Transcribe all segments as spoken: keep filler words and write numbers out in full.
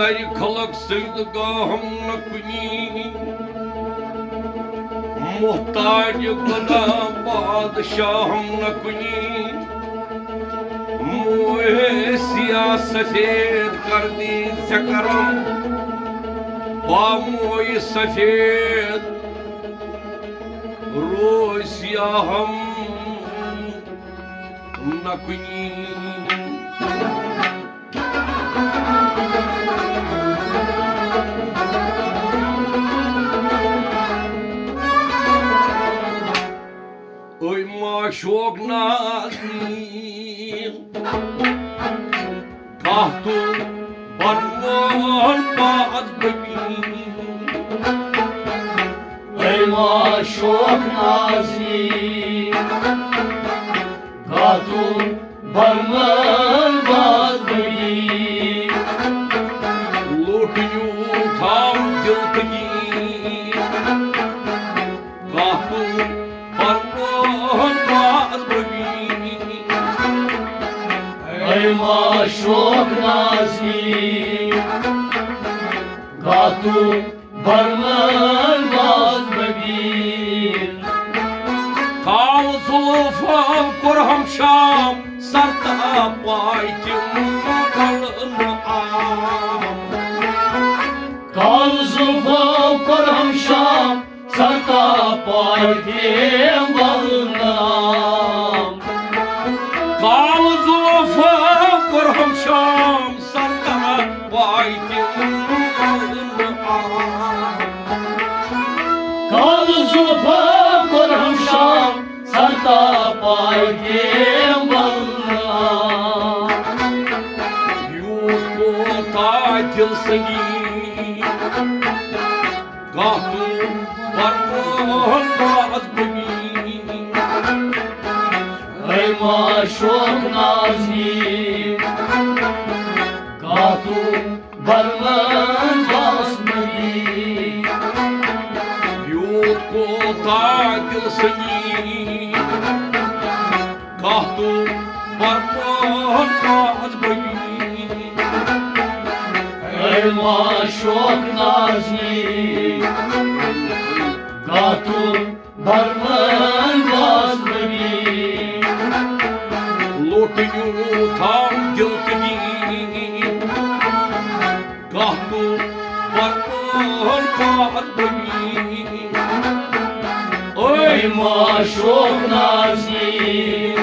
خلق سید گاہم نہ کنی، محتاج خدا بادشاہم نہ کنی۔ موئے سیاہ سفید کر دی ز کرم، با موئے سفید روز سیاہم نہ کنی۔ اوے ما شوق نازنین، کانٛہہ تُل برمان باز بٔنی۔ اے ما شوق نازنین، کانٛہہ تُل برمان باز بٔنی۔ لوٚٹ یوٗتھ آو دِل تہٕ نیٖر، کانٛہہ تُل برمان باز بٔنی۔ اے ما شوق نازنین، کانٛہہ تُل برمان باز بٔنی۔ کال زُلفو کوٚرہم شام، سر تہٕ پاے تِم کلہٕ نہٕ عام۔ کال زُلفو کوٚرہم شام، سر تہٕ پاے تِم کلہٕ نہٕ عام۔ کال زُلفو کوٚرہم شام، سر تہٕ پاے تِم کلہٕ نہٕ عام۔ کال زُلفو کوٚرہم شام، سر تہٕ پاے تِم کلہٕ نہٕ عام۔ یوٗت کوتاہ دِل سنگی، کانٛہہ تُل برمان باز بٔنی۔ اے ما شوق نازنین، کانٛہہ تُل برمان باز بٔنی۔ یوٗت کوتاہ دِل سنگی، کانٛہہ تُل برمان باز بٔنی۔ اے ما شوق نازنین، کانٛہہ تُل برمان باز بٔنی۔ لوٚٹ یوٗتھ آو دِل تہٕ نیٖر، کانٛہہ تُل برمان باز بٔنی۔ اے ما شوق نازنین،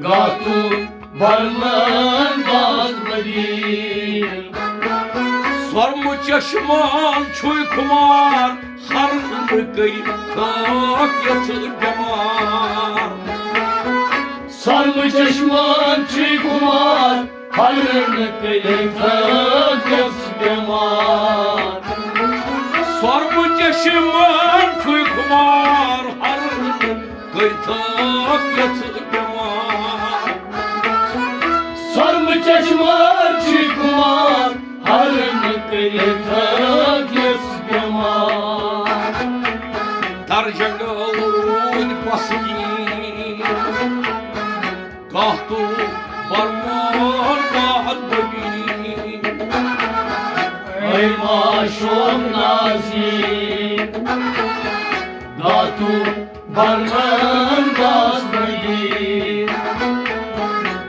کانٛہہ تُل برمان باز بٔنی۔ سۄرمہٕ چشمان چھُے خُمار، ہرنہٕ کٔرۍ تھٲکھ یَژھ بٮ۪مار۔ سۄرمہٕ چشمان چھُے خُمار، ہرنہٕ کٔرۍ تھٲکھ یَژھ بٮ۪مار۔ سۄرمہٕ چشمان چھُے خُمار، ہرنہٕ کٔرۍ تھٲکھ یَژھ بٮ۪مار۔ سۄرمہٕ چشمان چھُے خُمار، ہرنہٕ کٔرۍ تھٲکھ یَژھ بٮ۪مار۔ در جنگل روٗدۍ پسنی، کانٛہہ تُل برمان باز بٔنی۔ اے ما شوق نازنین، کانٛہہ تُل برمان باز بٔنی۔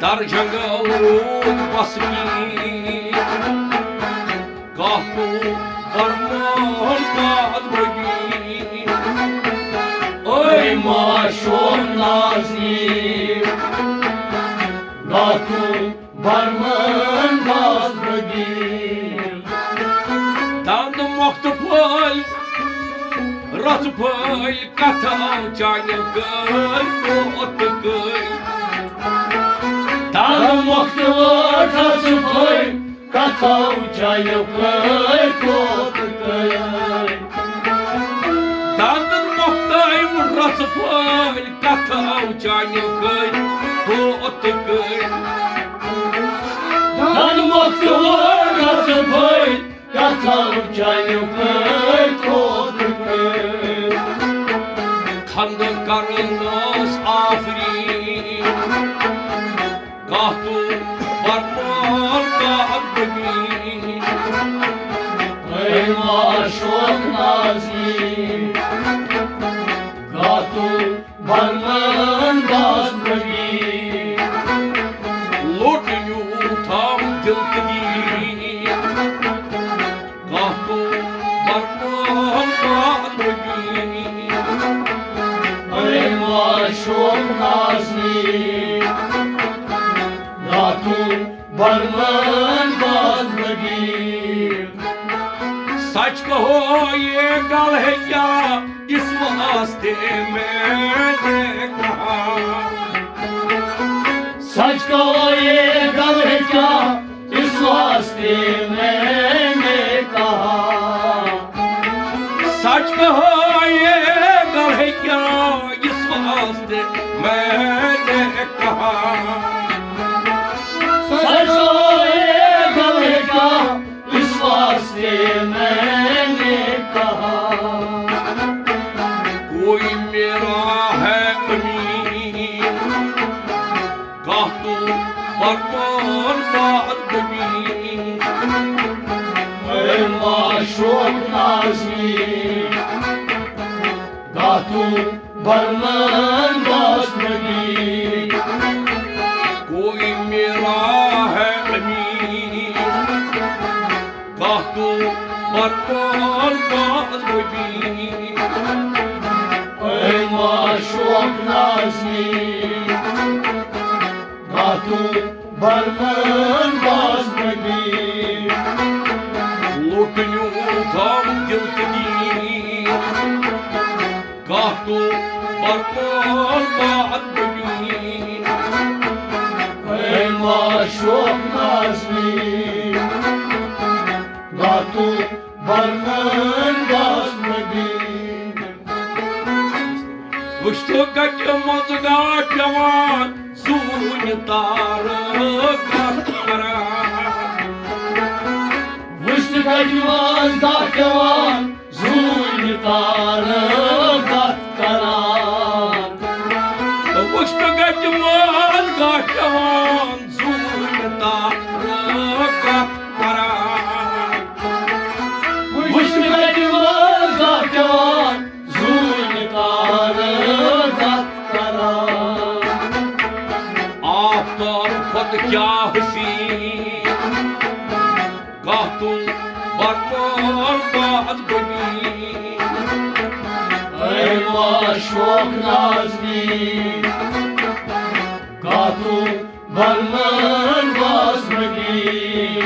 در جنگل روٗدۍ پسنی، کانٛہہ تُل برمان باز بٔنی۔ اے ما شوق نازنین، کانٛہہ تُل برمان باز بٔنی۔ دَنٛد مۄختہٕ پھٔلۍ، رَژٕ پھٔلۍ، کَتھٕ آو چانٮ۪و کٔرۍ، موت کٔرۍ۔ دَنٛد مۄختہٕ پھٔلۍ، رَژٕ پھٔلۍ، کَتھٕ آو چانٮ۪و کٔرۍ، موت کٔرۍ۔ دَنٛد مۄختہٕ رَژٕ پھٔلۍ، کَتھٕ آو چانٮ۪و کٔرۍ، موت کٔرۍ۔ دَنٛد مۄختہٕ رَژٕ پھٔلۍ، کَتھٕ آو چانٮ۪و کٔرۍ، موت کٔرۍ۔ خنٛدٕ کرن ٲس آفریٖن، کانٛہہ تُل برمان باز بٔنی۔ برمن باز مگی۔ لوٹ یوٗتام دِل تہٕ دیٖن، کانٛہہ تہٕ برمن باز مگی۔ اے معشوق نازنی، کانٛہہ تہٕ برمن باز مگی۔ سچ کہو یہ گل ہے کیا، اس واسطے میں نے کہا۔ سچ کہو یہ گل ہے کیا، اس واسطے میں نے کہا۔ سچ کہو یہ گل ہے کیا، اس واسطے میں نے کہا۔ سچ کہو یہ گل ہے کیا، اس واسطے میں نے کہا۔ کوئی میرا ہے امین، کانٛہہ تہٕ برمن باز مگی۔ اے معشوق نازنی، کانٛہہ تہٕ برمن باز مگی۔ کوئی میرا ہے امین، کانٛہہ تہٕ برمن باز مگی۔ اے معشوق نازنی، کانٛہہ تہٕ برمن باز مگی۔ لوٹ یوٗتام دِل تہٕ دیٖن، کانٛہہ تہٕ برمن باز مگی۔ اے معشوق نازنی، کانٛہہ تہٕ برمن باز مگی۔ وٕچھ تہٕ گَتہِ منٛز گاش پٮ۪وان، زوٗنہِ تارٕ کَتھ کَران۔ وٕچھ تہٕ گَتہِ منٛز گاش پٮ۪وان، زوٗنہِ تارٕ کَتھ کَران۔ وٕچھ تہٕ گَتہِ منٛز گاش پٮ۪وان، زوٗنہِ تارٕ کَتھ کَران۔ وٕچھ تہٕ گَتہِ منٛز گاش پٮ۪وان، زوٗنہِ تارٕ کَتھ کَران۔ آفتاب کھۄتہٕ کیٛاہ حسیٖن، کانٛہہ تہٕ برمن باز مگی۔ اے معشوق نازنی، کانٛہہ تہٕ برمن باز مگی۔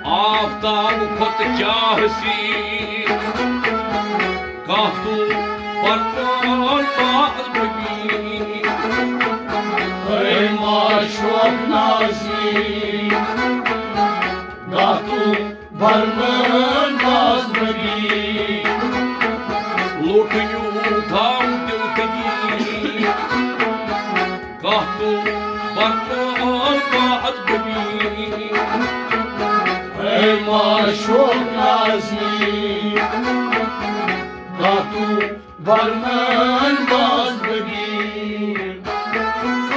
آفتاب کھۄتہٕ کیٛاہ حسیٖن، کانٛہہ تہٕ برمن باز مگی۔ اے معشوق نازنی، کانٛہہ تہٕ برمن باز مگی۔ لوٹ یوٗتام دِل تہٕ دیٖن، کانٛہہ تہٕ برمن باز مگی۔ اے معشوق نازنی، کانٛہہ تہٕ برمن باز مگی۔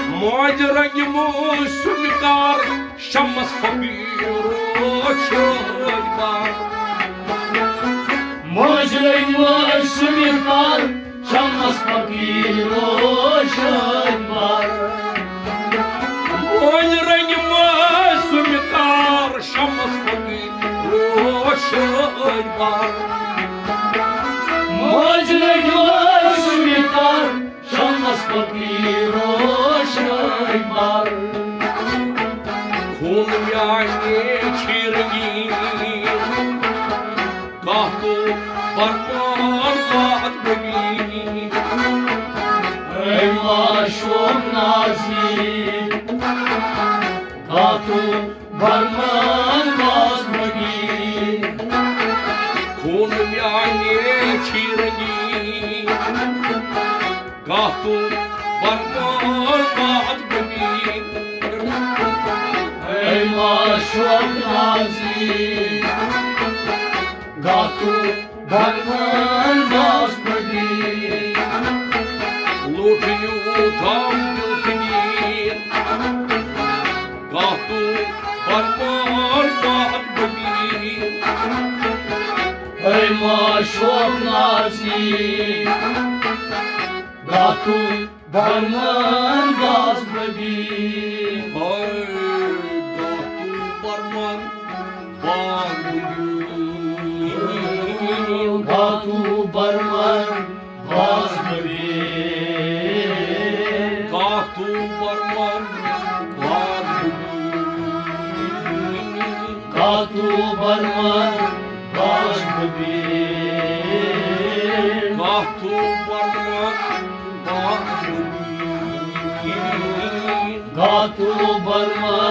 موج رنگہِ موسم کار، شمس فقیرو شٲدۍ بار۔ موج رنگہِ موسم کار، شمس فقیرو شٲدۍ بار۔ موج رنگہِ موسم کار، شمس فقیرو شٲدۍ بار۔ موج رنگہِ موسم کار، شمس فقیرو شٲدۍ بار۔ خوٗن میانہِ چھِ رنگیٖن، کانٛہہ تہٕ برمن باز مگی۔ اے معشوق نازنی، کانٛہہ تہٕ برمن باز مگی۔ خوٗن میانہِ چھِ رنگیٖن، کانٛہہ تہٕ برمن باز مگی۔ اے معشوق نازنی، کانٛہہ تہٕ برمن باز مگی۔ لوٹ یوٗتام دِل تہٕ دیٖن، کانٛہہ تہٕ برمن باز مگی۔ اے معشوق نازنی، کاتو برمان باز ببی۔ ہاے، کاتو برمان باز ببی۔ کاتو برمان باز ببی۔ کاتو برمان باز ببی۔ کاتو برمان باز ببی۔ کاتو برمان باز ببی۔ کاتو برمان